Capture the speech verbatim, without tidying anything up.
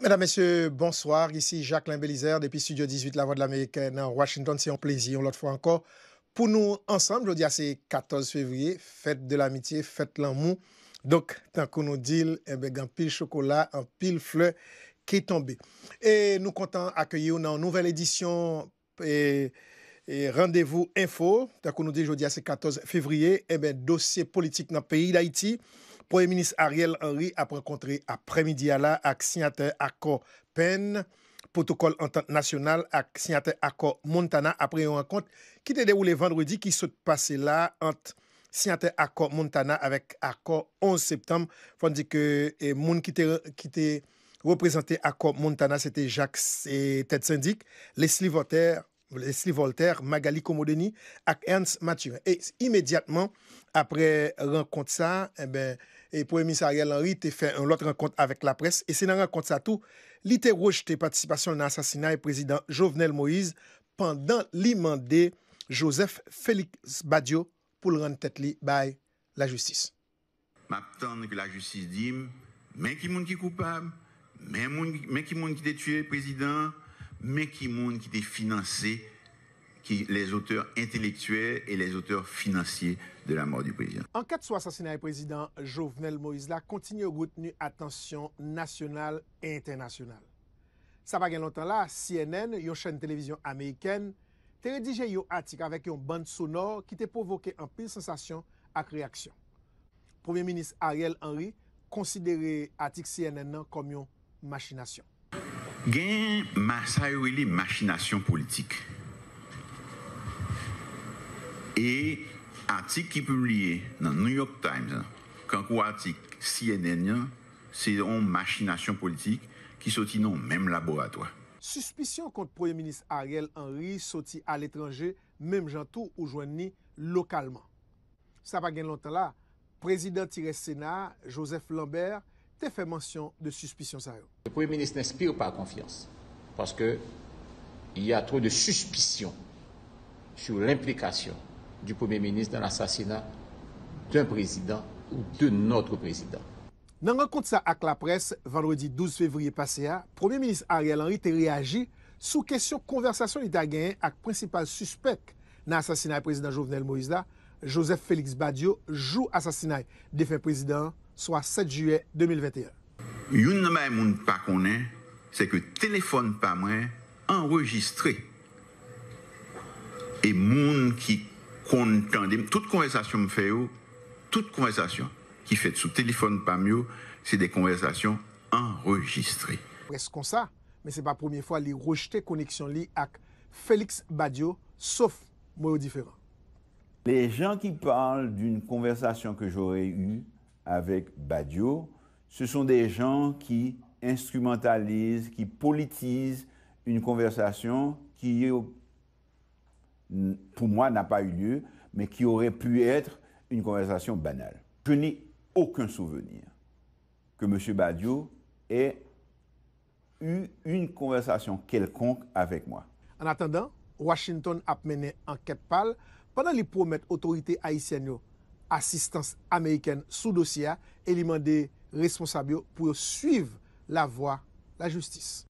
Medam, mesye, bonswa. Isi Jacquelin Belizaire depi Studio dizuit Lavwadlamerik nan Washington. Se yon plezi, yon lòt fwa ankò, pou nou ansanm. Jodi a se katòz fevriye, fèt de lamitye, fèt lanmou. Donk, tankou nou di l, enben, gen anpil chokola, anpil flè ki tonbe. E nou kontan akeyi w nan yon nouvèl edisyon e, e, Randevou Enfo. Tankou nou di, jodi a se katòz fevriye, enben, dosye politik nan peyi Dayiti. Premye Minis Ariel Henry ap rankontre aprèmidi a la ak siyatè akò Penn, pwotokòl antant nasyonal ak siyatè akò Montana apre yon rankont ki te dewoule vandredi ki sot pase la ant siyatè akò Montana avèk akò onz septanm. Fò n di ke, e, moun ki te, ki te reprezante akò Montana, se te Jacques, e, Tèt Sendik, Leslie Voltaire, Leslie Voltaire, Magali Comodeni ak Ernst Mathurin. E imedyatman apre rankont sa, enben, e Premye Minis Ariel Henry te fè yon lòt rankont avèk laprès. E se nan rankont sa tou, li te rejte patisipasyon l nan asasinay Prezidan Jovenel Moïse pandan li mande Joseph Félix Badio pou l rann tèt li bay lajistis. M ap tann ke lajistis di m, men ki moun ki koupab, men moun, men ki moun ki te tiye prezidan an, men ki moun ki te finanse ki les auteurs intellectuels et les auteurs financiers de la mort du président. Ankèt sou asasinay prezidan Jovenel Moïse la kontinye retni atansyon nasyonal e entènasyonal. Sa pa gen lontan la, C N N, yon chèn televizyon amerikèn, te redije yon atik avèk yon bann sonò ki te pwovoke anpil sansasyon ak reyaksyon. Premye Minis Ariel Henry konsidere atik C N N nan kòm yon machinasyon. Gen ma, sa yo rele machinasyon politik. E atik ki pibliye nan New York Times lan, kankou atik C N N nan, se yon machinasyon politik ki soti nan menm laboratwa. Sispisyon kont Premye Minis Ariel Henry soti aletranje menm jan tou ou jwenn li lokalman. Sa pa gen lontan la, Prezidan ti rès Sena a, Joseph Lambert, te fè mansyon de sispisyon sa yo. Le Premier ministre n'inspire pas confiance, parce que il y a trop de suspicions sur l'implication du Premier ministre dans l'assassinat d'un président ou de notre président. Nan rankont sa ak laprès, vandredi douz fevriye pase a, Premye Minis Ariel Henry te reyaji sou kesyon konvèsasyon li ta genyen ak prensipal sispèk nan asasinay Prezidan Jovenel Moïse la, Joseph Félix Badio, jou asasinay defen prezidan an, swa sèt jiyè de mil venteyen. Youn nan bagay moun pa konnen, se ke telefòn pa mwen anrejistre. E moun ki konn tande m, tout konvèsasyon m fè yo, tout konvèsasyon ki fèt sou telefòn pa m yo, se de konvèsasyon anrejistre. Près konsa, men se pa premye fwa li rejte koneksyon li ak Félix Badio, sof mo yo diferan. Les gens qui parlent d'une conversation que j'aurais eue avec Badio, ce sont des gens qui instrumentalisent, qui politisent une conversation qui, pour moi, n'a pas eu lieu, mais qui aurait pu être une conversation banale. Je n'ai aucun souvenir que M. Badio ait eu une conversation quelconque avec moi. Annatandan, Washington ap mennen ankèt pa l pandan li pwomèt otorite ayisyèn yo asistans amerikèn sou dosye a e li mande responsab yo pou yo swiv lavwa lajistis.